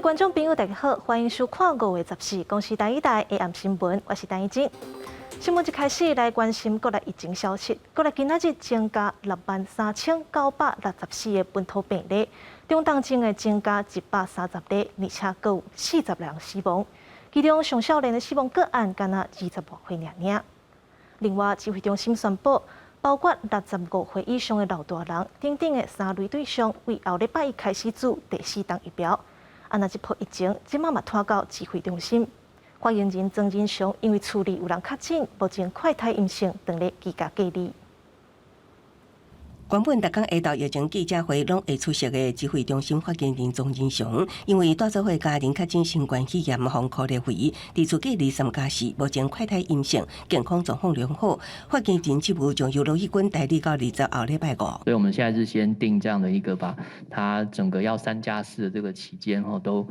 觀眾朋友，大家好，歡迎收看5月14公視第一台 AM 新聞，我是陳怡靜。新聞一開始來關心國內疫情消息，國內今仔日增加63,964個本土病例，中重症的增加130例，而且閣有40人死亡。其中上少年的死亡個案，干焦20外歲爾爾。另外，指揮中心宣布，包括65歲以上的老大人等等的三類對象，對後禮拜一開始注第四針疫苗。啊，若這波疫情，這馬嘛拖到指揮中心。發言人莊人祥因為厝裡有人確診，目前快篩陰性，正咧居家隔離。原本逐工下晝疫情記者會攏會出席的指揮中心發言人莊人祥，因為帶做伙家人確診新冠肺炎，予箍入去，佇厝隔離3加4，目前快篩陰性，健康狀況良好。發言人職務將由羅致光代理到20後禮拜五。所以我們現在是先定這樣的一個，把他整個要3加4的這個期間，吼，都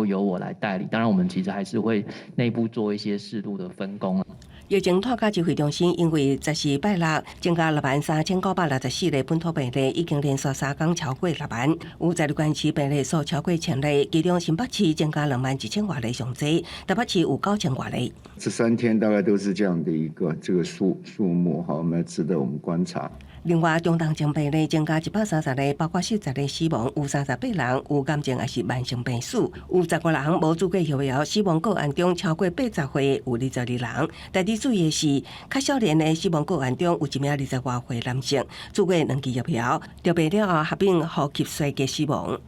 由我來代理。當然，我們其實還是會內部做一些適度的分工。疫情拖到指揮中心，因為14拜六增加63,964例本土病例，已經連續3工超過6萬。有12縣市病例數超過1000例，其中新北市增加21,000外例上濟，台北市有9000外例。這3天大概都是這樣的一個這個數目，好，我們值得我們觀察。另外，中重症病例增加130例，包括40例死亡，有38人有癌症抑是慢性病史，有15人無注過疫苗。死亡個案中超過80歲有22人。特別注意的是，較少年的死亡個案中有一名20外歲男性，注過兩劑疫苗，著病了後合併呼吸衰竭死亡。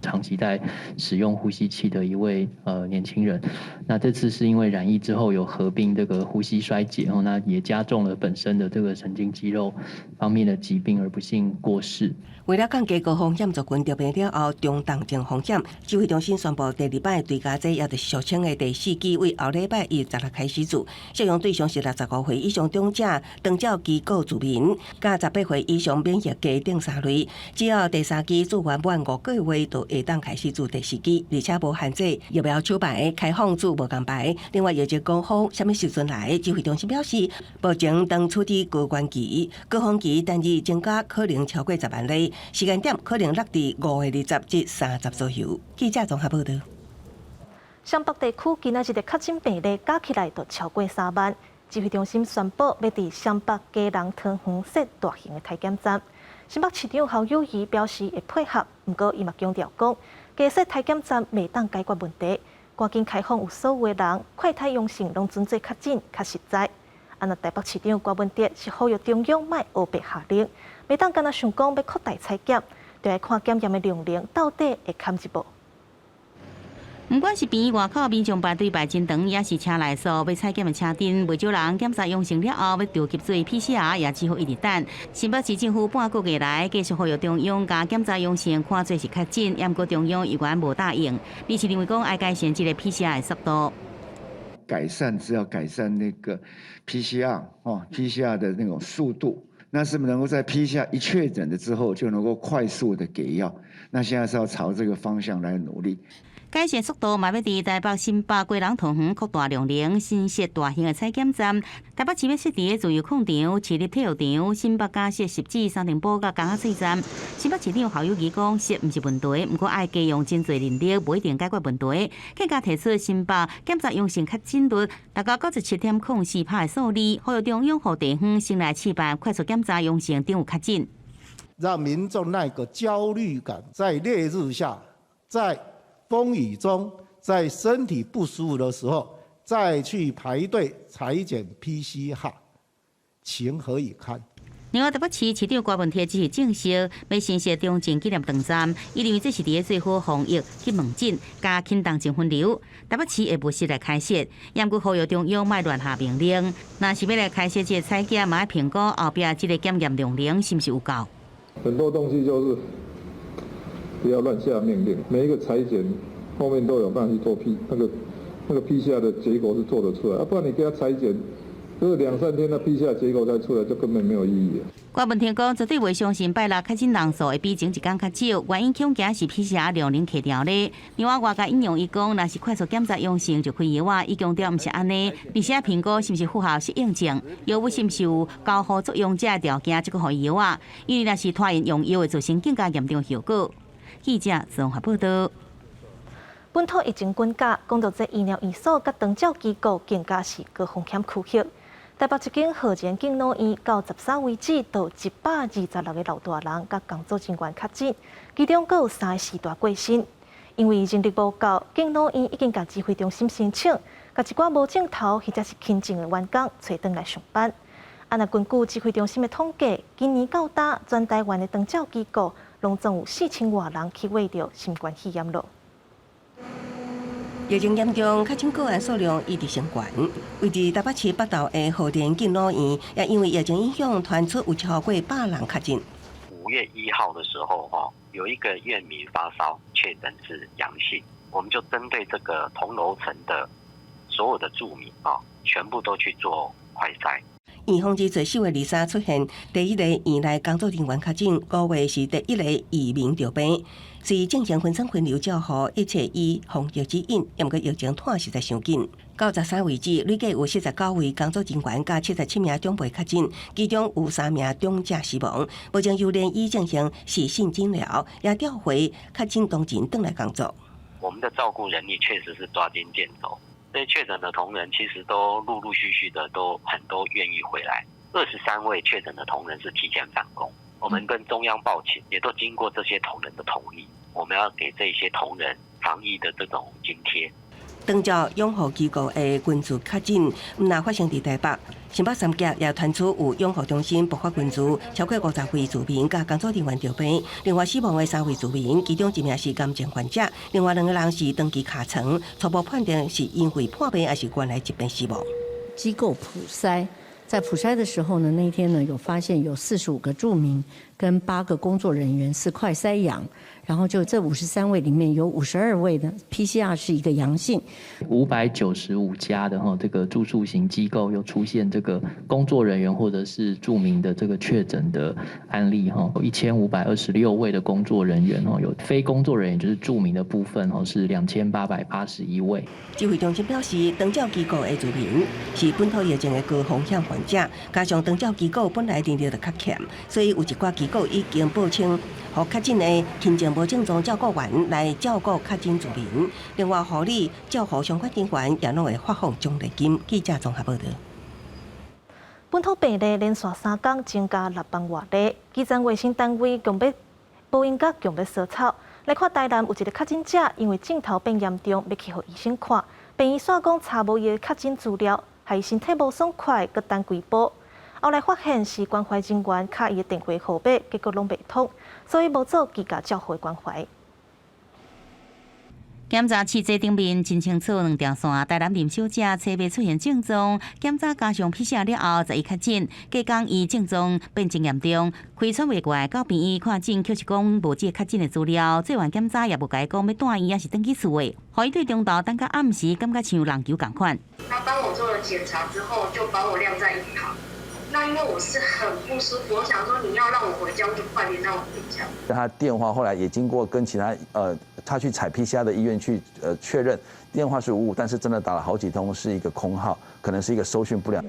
長期在使用呼吸器的一位年輕人，那這次是因為染疫之後有合併這個呼吸衰竭，哦，那也加重了本身的這個神經肌肉方面的疾病，而不幸過世。為了降低高風險族群著病了後中重症風險，指揮中心宣布第二擺追加劑，也就是俗稱的第四劑，對後禮拜一16開始注。適用對象是65歲以上長者、長照機構住民，佮18歲以上免疫低等三類。只要第三劑注完滿5個月，就會當開始注第四劑，而且無限制疫苗廠牌開放注無仝牌。另外，疫情高峰啥物時陣來？指揮中心表示，目前當處佇高原期，高峰期單日增加可能超過10萬例。時間點可能落佇5月20至30左右。記者綜合報道。雙北地區今仔日的確診病例加起來都超過3萬。指揮中心宣布，欲佇雙北基隆桃園設大型的篩檢站。新北市長侯友宜表示會配合，毋過伊嘛強調講，加設篩檢站袂當解決問題，趕緊開放予所有的人快篩陽性攏準做確診較實在。啊，若台北市長柯文哲是呼籲中央莫烏白下令，袂當干焦想講欲擴大採檢，就愛看檢驗的量能到底會堪入無。毋管是病院外口民眾排隊排真長，抑是車內數欲採檢的車陣，袂少人檢查陽性了後，欲著急做 PCR，也只好一直等。新北市政府半個月來繼續呼籲中央共檢查陽性看做是確診，毋過中央猶原無答應。而是認為講愛改善這個 PCR 的速度。改善只要改善那個 PCR 哦，PCR 的那種速度，那是不是能夠在 PCR 一確診了之後就能夠快速的給藥？那現在是要朝這個方向來努力。改善速度嘛，欲佇台北、新北、基隆、桃園擴大量能，新設大型的採檢站。台北市欲設佇自由廣場、市立體育場，新北加設汐止、三重埔佮江仔水站。新北市長侯友宜講，設毋是問題，毋過愛加用真濟人力，無一定解決問題。更加提出新北檢查陽性確診率達到97.04%的數字，呼籲中央予地方先來試辦快速檢查陽性等於確診，讓民眾那個焦慮感在烈日下，在風雨中，在身體不舒服的時候，再去排隊採檢 PCR，情何以堪？另外，台北市市長柯文哲只是證實，欲新設中正紀念堂站，伊認為這是佇咧做好防疫去門診，佮輕重症分流。台北市會務實來開設，毋過呼籲中央莫亂下命令。若是欲來開設這個採檢，嘛愛評估後壁這個檢驗量能是毋是有夠。很多東西就是不要亂下命令，每一個採檢後面都有辦法去做 P 那個 PCR 的結果是做得出來，啊，不然你給他採檢，就是兩三天的 PCR 結果再出來，就根本沒有意義。郭文天講，絕對袂相信拜六確診人數會比前一工較少，原因恐驚是 PCR 量能下調咧。另外，外界引用伊講，若是快速檢查陽性就開藥啊，伊強調毋是按呢，而且評估是毋是符合適應症，藥物是毋是有交互作用這个條件，才閣予伊藥啊。因為若是拖延用藥，會造成更加嚴重後果。記者綜合報道。本土疫情滾加，講到這醫療院所佮長照機構更加是高風險區域。台北一間浩然敬老院到13為止，就126個老大人佮工作人員確診，其中閣有三个序大過身。因為人力無夠，敬老院已經共指揮中心申請，共一寡無症頭或者是輕症的員工揣轉來上班。啊，若根據指揮中心的統計，今年到今全台灣的長照機構，攏總有4000外人去罹著新冠肺炎囉。疫情嚴重，確診個案數量一直升懸。位佇台北市北投的浩然敬老院，也因為疫情影響，傳出有超過百人確診。 5月1號的時候，哈，有一個院民發燒，確診是陽性，我們就針對這個同樓層的所有的住民啊，全部都去做快篩。院方自4月23出現第一例院內工作人員確診，5月是第一例移民著病，雖進行分層分流照護，一切依防疫指引，毋過疫情拖實在傷緊。到13為止，累計有49位工作人員佮77名長輩確診，其中有三名長者死亡。目前由聯醫進行視訊診療，也調回確診同仁轉來工作。我們的照顧人力確實是捉襟見肘。這些確診的同仁其實都陸陸續續的都很多願意回來。23位確診的同仁是提前返工，我們跟中央報請，也都經過這些同仁的同意，我們要給這些同仁防疫的這種津貼。長照養護機構的群聚確診，毋但發生佇台北，新北三峽也傳出有養護中心爆發群聚，超過50位住民佮工作人員著病。另外死亡的三位住民，其中一名是癌症患者，另外兩個人是長期尻床，初步判定是因為破病還是原來疾病死亡。機構普篩，在普篩的時候呢，那天呢有發現有45個住民跟8個工作人員是快篩陽。然後就這53位裡面有52位的 PCR 是一個陽性。 595家的哈這個住宿型機構又出現這個工作人員或者是住民的這個確診的案例哈，1526位的工作人員哦，有非工作人員就是住民的部分哦是2881位。指揮中心表示，長照機構的住民是本土疫情的高風險患者，加上長照機構本來人力就較欠，所以有一寡機構已經報稱，予確診的輕症無症狀照顧員來照顧確診住民。另外，護理照護相關人員也攏會發放獎勵金。記者綜合報導。本土病例連續3工增加6萬外例，基層衛生單位強欲無閒佮強欲相湊。來看台南有一個確診者，因為症頭變嚴重，欲去予醫生看，病院煞講查無伊的確診資料，害伊身體無爽快，閣等規晡。後來發現是關懷人員敲伊的電話號碼，結果攏袂通，所以無做居家照護的關懷。檢查試劑頂面真清楚兩條線，台南林小姐初尾出現症狀，檢查加上 PCR 了後，十一確診，隔工伊症狀變真嚴重，氣喘袂過來，到病院看診，卻是講無這個確診的資料，做完檢查也無共伊講欲蹛院抑是轉去厝的，予伊對中晝等到暗時，感覺像人球仝款。他幫我做了檢查之後，就把我晾在一旁。那因為我是很不舒服，我想說你要讓我回家，就快點讓我回家。他電話後來也經過跟其他他去採 PCR 的醫院去確認，電話是無誤，但是真的打了好幾通是一個空號，可能是一個收訊不良。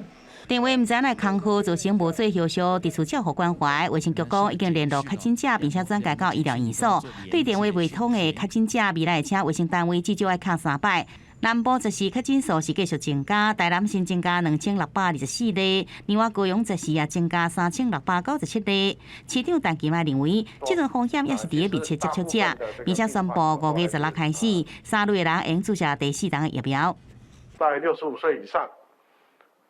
電話毋知按怎空號，造成無做後續佇厝照護關懷。衛生局講已經聯絡確診者，並且轉介到醫療院所。對電話袂通的確診者，未來請衛生單位至少愛敲三擺。南部十四確診數是繼續增加，台南新增加2624例，另外高雄十四也增加3697例。市長陳其邁認為，這種風險也是佇咧密切接觸者，並且宣布5月16開始，三類的人會用注射第四針的疫苗。在65歲以上，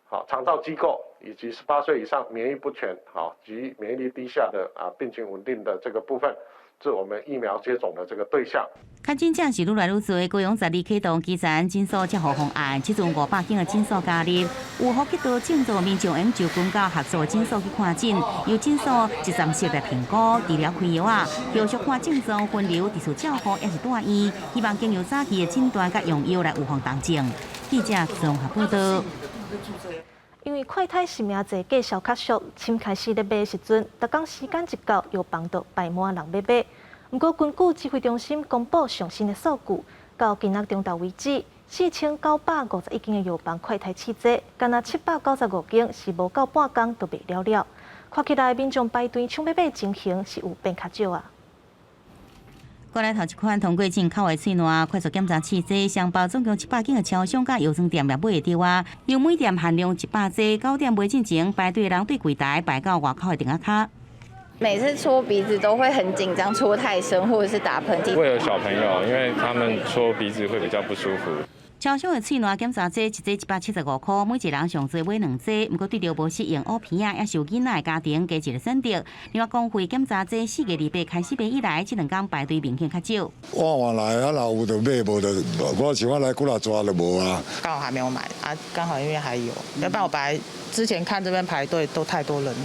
好長照機構以及18歲以上免疫不全，好及免疫力低下的啊病情穩定的這個部分，是我們疫苗接種的這個對象。確診者是愈來愈濟，高雄12啟動基層診所照護方案，這陣500間的診所加入，有呼吸道症狀民眾會用就近到合作診所去看診，由診所一站式來評估治療開藥啊，後續看症狀分流佇厝照護抑是蹛院，希望經由早期的診斷佮用藥來預防重症。記者綜合報導。因為快篩實名制價數較俗，先開始咧賣時陣，逐工時間一到，藥房就排滿人欲買。毋過根據指揮中心公布上新的數據，到今仔中晝為止，4951間的藥房快篩試劑，干焦795間是無夠半工就賣了了。看起來民眾排隊搶欲買情形是有變較少啊。過來頭一款通過進口的喙瀾快速檢查試劑，雙北總共700間的超商佮藥妝店也買會著啊。由每店限量100劑，9點買進前排隊人對櫃台排到外口的亭仔跤。每次戳鼻子都會很緊張，戳太深或者是打噴嚏。為了小朋友，因為他們戳鼻子會比較不舒服。超商的喙瀾檢查劑一劑175塊，每一個人上濟買兩劑。毋過對著無適應烏鼻仔，抑是有囡仔的家庭，加一個選擇。另外，公費檢查劑4月28開始賣以來，這兩工排隊明顯較少。我晚來啊，若有就買，無就我像我來幾若逝就無啊。剛好還沒有買啊，剛好因為還有，要不然我本來之前看這邊排隊都太多人。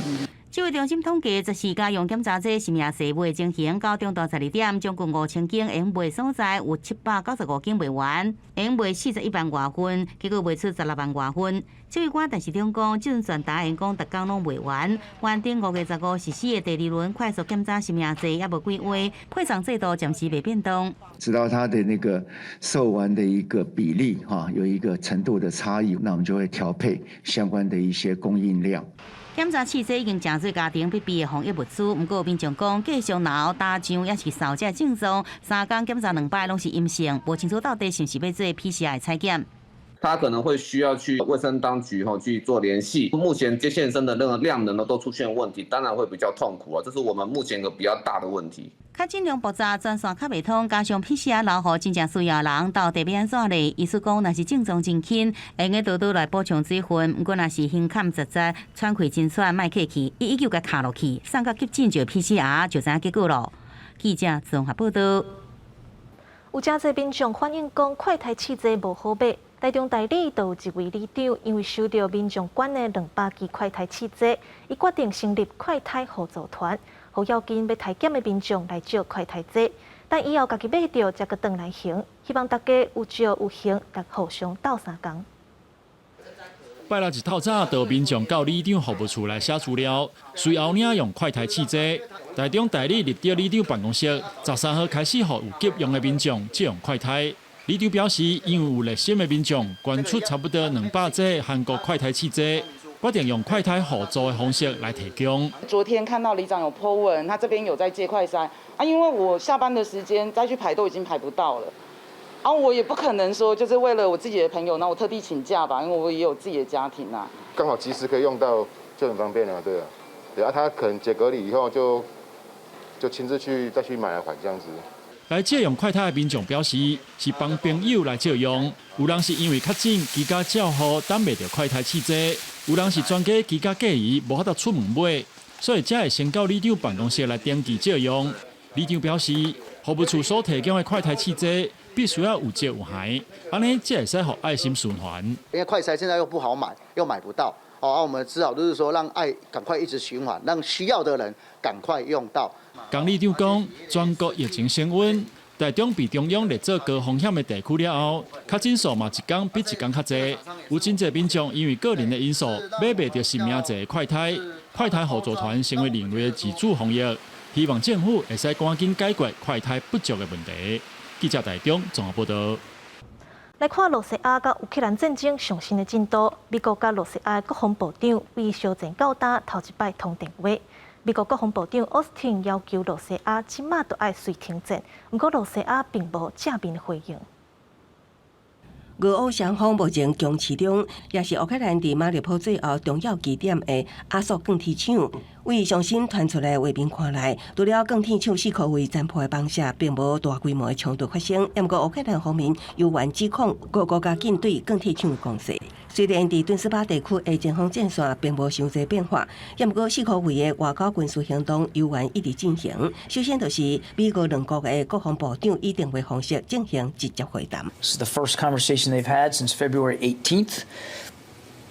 指揮中心統計，14家用檢查劑實名制賣情形，到中晝12點，總共5000間會用賣所在有795間賣完，會用賣41萬外份，結果賣出16萬外份。指揮官陳時中講，這陣全台會講逐工攏賣完，原定5月15實施的第二輪快速檢查實名制猶無幾話，配送制度暫時袂變動。知道他的那個售完的一個比例哈，有一個程度的差異，那我們就會調配相關的一些供應量。檢查試劑已經誠濟家庭必備的防疫物資，毋過民眾講繼續若有打仗抑是掃這症狀，3工檢查兩擺攏是陰性，無清楚到底是毋是欲做 PCR 採檢。他可能會需要去衛生當局吼去做聯繫。目前接線生的那個量能呢都出現問題，當然會比較痛苦啊，這是我們目前一個比較大的問題。確診量爆炸，專線較袂通，加上 PCR 留予真正需要人到底欲按怎咧？醫師講，若是症狀真輕，會用得多多來補充水分。毋過若是胸坎窒窒、喘氣真喘，莫客氣，伊已經共卡落去，送到急診就 PCR 就知影結果咯。記者綜合報道。有誠濟民眾反映講，快篩試劑無好買。台中大里就有一位里長，因為收著民眾捐的200支快篩試劑，伊決定成立快篩互助團，予要緊欲篩檢的民眾來借快篩劑，等以後家己買著，才閣轉來還。希望大家有借有還，來互相鬥相共。拜六一透早，就有民眾到里長服務處來寫資料，隨後領用快篩試劑。台中大里立德里長辦公室13號開始，予有急用的民眾借用快篩。里長表示，因為有熱心的民眾捐出差不多200劑韓國快篩試劑，決定用快篩互助的方式來提供。昨天看到里長有 po 文，他這邊有在借快篩啊，因為我下班的時間再去排都已經排不到了，啊，我也不可能說就是為了我自己的朋友，那我特地請假吧，因為我也有自己的家庭啊。剛好及時可以用到，就很方便了，對啊，對啊，他可能解隔離以後就親自去再去買來還這樣子。來借用快篩的民眾表示，是幫朋友來借用。有人是因為確診居家照護，等袂著快篩試劑；有人是全家居家隔離，無法度出門買，所以才會先到里長辦公室來登記借用。里長表示，服務處所提供的快篩試劑必須要有借有還，按呢才會使予愛心循環。因為快篩現在又不好買，又買不到，哦，我們只好就是說，讓愛趕快一直循環，讓需要的人趕快用到。江里長講，全國疫情升溫，台中被中央列做高風險的地區了後，確診數嘛一工比一工較濟。有真濟民眾因為個人的因素買袂著實名制的快篩，快篩互助團成為另類的自主防疫，希望政府會使趕緊解決快篩不足的問題。記者台中綜合報道。來看羅西亞佮烏克蘭戰爭上新的進度，美國佮羅西亞國防部長為小戰到今頭一擺通電話。美國國防部長奧斯汀要求羅西亞這馬就愛隨停戰，毋過羅西亞並無正面回應。俄烏雙方目前僵持中，也是烏克蘭佇馬里波最後重要據點的亞速鋼鐵廠。為上新傳出來畫面看來，除了鋼鐵廠四箍圍殘破的房舍，並無大規模的衝突發生。毋過烏克蘭方面猶原指控俄國加緊對鋼鐵廠的攻勢。雖然佇頓斯巴地區的前方戰線並無傷濟變化，毋過四箍圍的外交軍事行動猶原一直進行。首先就是美俄兩國的國防部長以電話方式進行直接會談。 This is the first conversation they've had since February 18th.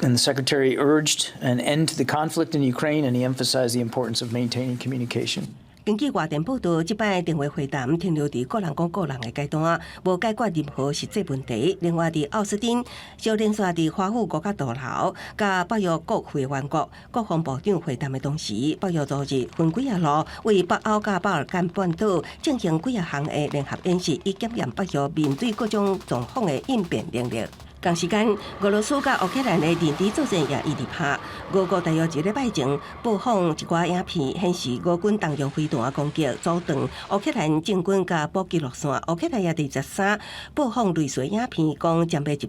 And the secretary urged an end to the conflict in Ukraine, and he emphasized the importance of maintaining communication. 根據外電報道，這擺電話會談停留佇各人講各人的階段，無解決任何實際問題。另外，佇奧斯汀小連續佇華府五角大樓，佮北約各會員國國防部長會談的同時，北約組織分幾仔路為北歐佮巴爾幹半島進行幾仔項的聯合演習，以檢驗北約面對各種狀況的應變能力。仝時間，俄羅斯佮烏克蘭的認知作戰也一直拍。俄國大約一禮拜前播放一寡影片，顯示俄軍動用飛彈攻擊阻斷烏克蘭政軍佮補給路線。烏克蘭也佇13播放類似影片，講殲滅一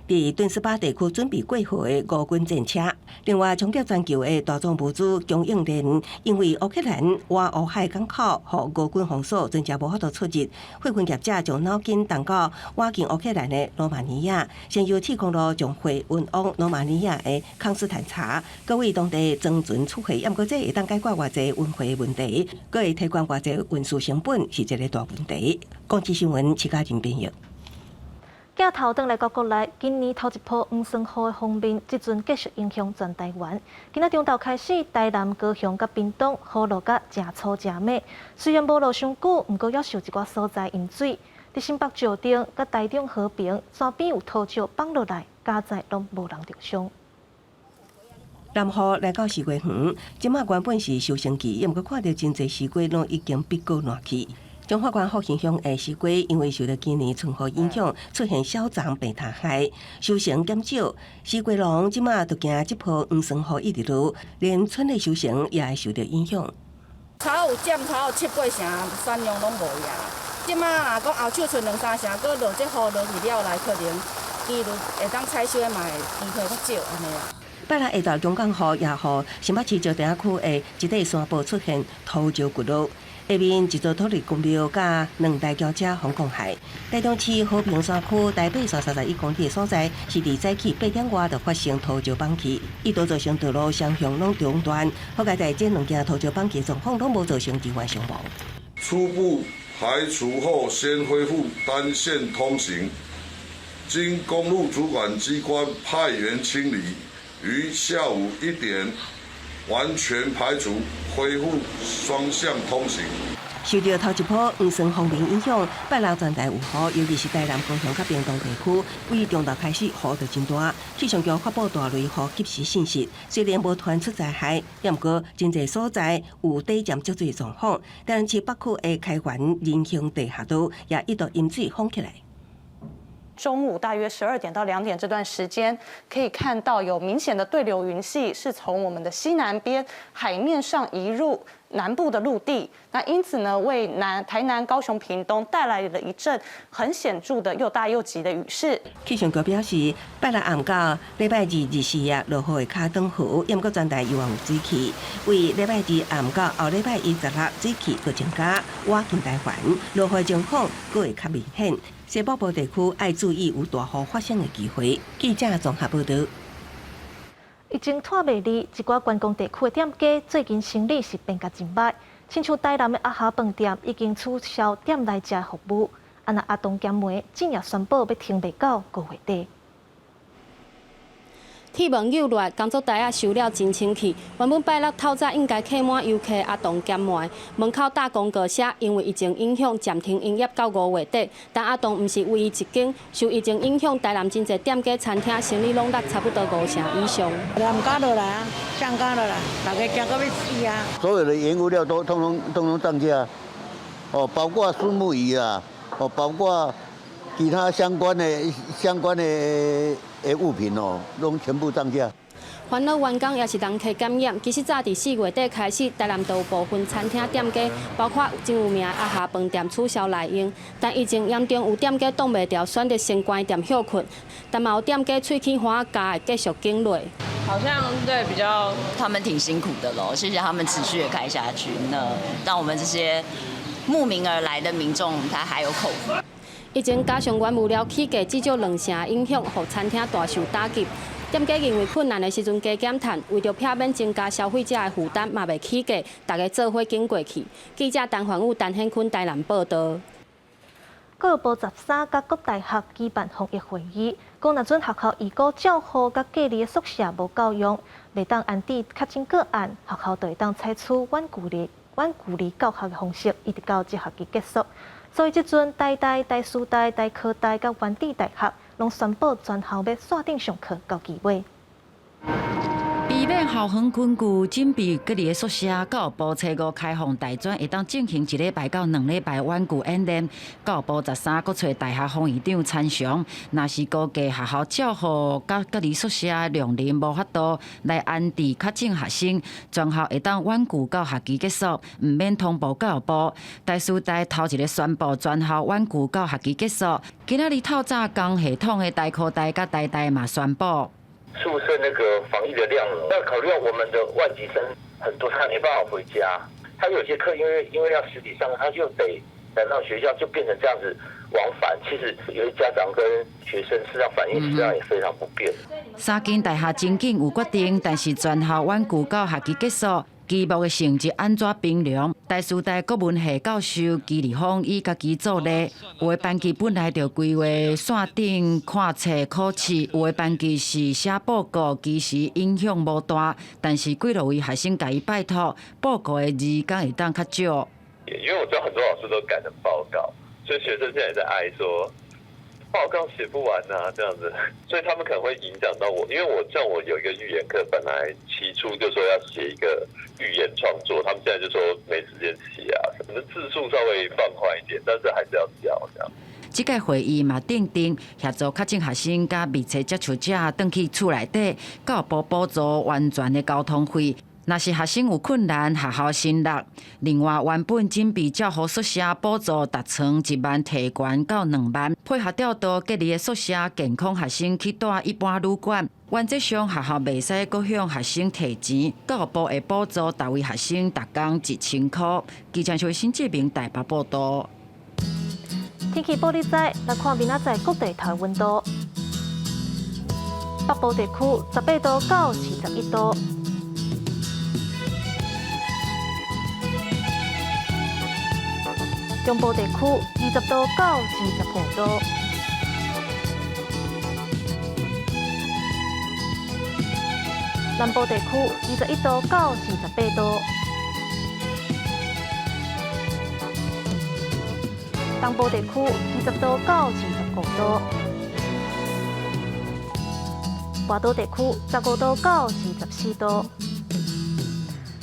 批佇頓斯巴地區準備過河的俄軍戰車。另外，衝擊全球的大宗物資供應鏈，因為烏克蘭倚烏海港口予俄軍封鎖，船隻無法度出入，貨運業者將腦筋動到倚近烏克蘭的羅馬尼亞。先由鐵公路將貨運往羅馬尼亞的康斯坦察，閣為當地裝船出貨，毋過這會當解決偌濟運貨問題，閣會提懸偌濟運輸成本，是一個大問題。公視新聞，徐嘉仁編譯。鏡頭轉來到國內，今年頭一波黃酸雨的鋒面，這陣繼續影響全台灣。今仔中晝開始，台南、高雄佮屏東雨落甲誠粗誠猛，雖然無落傷久，毋過猶是有一寡所在淹水。佇新北石碇佮台中和平，山邊有土石崩落來，佳哉攏無人著傷。南雨來到西瓜園，這馬原本是收成期，毋過看著真濟西瓜攏已經變果爛去。彰化縣復興鄉的西瓜，因為受著今年春雨影響，出現小叢病蟲害，收成減少。西瓜農這馬就驚這波黃酸雨一直落，連春的收成也會受著影響。頭有佔頭有七八成，產量攏無呀。這馬若講後手賰兩三成，閣落這雨落去了來，可能幾率會當採收的嘛會機會較少按呢啦。拜六下晝強降雨也予新北市石碇仔區的一塊山坡出現土石滑落，下面一座土地公廟佮兩台轎車予降害。台中市和平山區台八線31公里的所在，是佇早起8點外就發生土石崩去，一度造成道路雙向攏中斷。好佳哉這兩件土石崩去狀況攏無造成人員傷亡。初步排除後，先恢復單線通行。經公路主管機關派員清理，於下午1點完全排除，恢復雙向通行。受著頭一波黃酸鋒面影響，拜六全台有雨，尤其是台南、高雄佮屏東地區，對中晝開始雨就真大。氣象局發布大雷雨即時信息，雖然無傳出災害，毋過真濟所在有底浸積水狀況。台南市北區的開源仁興地下道也一度淹水封起來。中午大約12點到2點這段時間，可以看到有明顯的對流雲系是從我們的西南邊海面上移入南部的陸地，那因此呢，為台南、高雄、屏東帶來了一陣很顯著的又大又急的雨勢。氣象局表示，拜六暗到禮拜二24日落雨會較轉好，毋過全台猶原有水汽。為禮拜二暗到後禮拜一16，水汽閣增加，倚近台灣落雨情況閣會較明顯。西北部地區愛注意有大雨發生的機會。記者綜合報導。疫情拖袂離，一寡觀光地區的店家最近生意是變甲真䆀。親像台南的阿霞飯店已經取消店內食服務，啊若阿東鹹糜竟也宣布欲停賣到5月底。鐵門扭落來，工作台仔收了真清氣。原本拜六透早應該客滿遊客阿東鹹糜，門口打廣告寫，因為疫情影響暫停營業到5月底。但阿東毋是唯一一間，受疫情影響，台南真濟店家餐廳生意攏落差不多五成以上。人敢落來啊，漲價落來，大家驚到欲死啊！所有的原物料都通通通通漲價，哦，包括虱目魚啊，哦，包括其他相關的物品哦，攏全部漲價。煩惱員工也是人客感染。其實早佇4月底開始，台南就有部分餐廳店家，包括真有名的阿霞飯店取消內用。但疫情嚴重，有店家擋袂牢，選擇先關店歇睏。但嘛有店家喙齒番仔咬，繼續經落。好像對比較，他們挺辛苦的咯，謝謝他們持續的開下去，那讓我們這些慕名而來的民眾，他還有口福。疫情加上原物料起價至少兩成影響，予餐廳大受打擊。店家認為困難的時陣加減趁，為著避免增加消費者的負擔，嘛袂起價，大家做伙經過去。記者陳環武、陳顯坤台南報導。教育部13佮各大學舉辦防疫會議，講若準學校預估照護佮隔離的宿舍無夠用，袂當安置確診個案，學校就會當採取遠距離教學的方式，一直到這學期結束。所以這陣台大、台師大、台科大佮原智大學，攏宣布全校欲線頂上課到期尾。避免學校方根據準備隔離的宿舍，教育部初五開放大專會當進行一禮拜到兩禮拜遠距演練。教育部13閣揣大學副院長陳祥，若是估計學校照護佮隔離宿舍量能無法度來安置確診學生，全校會當遠距到學期結束，毋免通報教育部。台師大頭一个宣布全校遠距到學期結束。今仔日透早仝系統的台科大佮台大嘛宣布。宿舍那個防疫的量，要考慮到我們的外籍生很多，他沒辦法回家，他有些課因為要實體上課，他就得來到學校，就變成這樣子往返。其實有些家長跟學生實際上反應實際上也非常不便。三間大學真緊有決定，但是全校遠距到學期結束。期末的成績按怎評量？台師大國文系教授紀立峰以家己做例，有的班級本來就規劃線頂看冊考試，有的班級是寫報告，其實影響無大，但是幾落位學生共伊拜託，報告的時間會當較少。因為我知道很多老師都趕著報告，所以學生現在也在哀說報告寫不完啊，這樣子，所以他們可能會影響到我，因為我像我有一個預言課，本來起初就說要寫一個預言創作，他們現在就說沒時間寫啊，可能字數稍微放寬一點，但是還是要交這樣。這屆會議嘛訂定協助確診學生佮密切接觸者轉去厝內底，教育部補助完全的交通費。若是學生有困難，學校承諾。另外，原本準備照護宿舍補助逐床1萬提懸到2萬，配合調度隔離的宿舍健康學生去蹛一般旅館。原則上，學校袂使閣向學生提錢，教育部會補助逐位學生逐工1000箍。記者新志明台北報道。天氣報你知，來看明仔載各地頭溫度。北部地區18度到21度。中部地區20度到25度，南部地區21度到28度，東部地區20度到25度，外島地區15度到24度。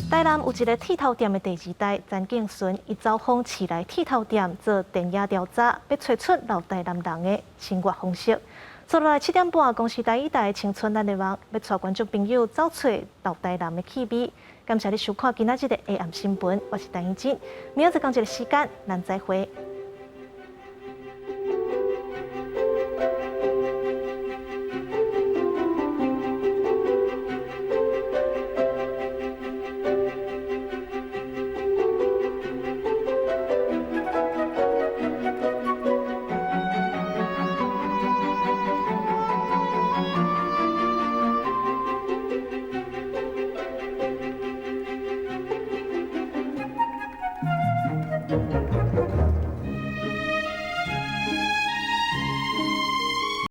台南有一个剃头店的第二代陳景順，伊走訪市內剃頭店做田野調查，欲揣出老台南人的生活方式。接落來7點半，公視台語台青春咱的網，欲帶觀眾朋友走揣老台南的氣味。感謝你收看今仔日的下暗新聞，我是陳怡靜，明仔載仝一个時間，咱再會。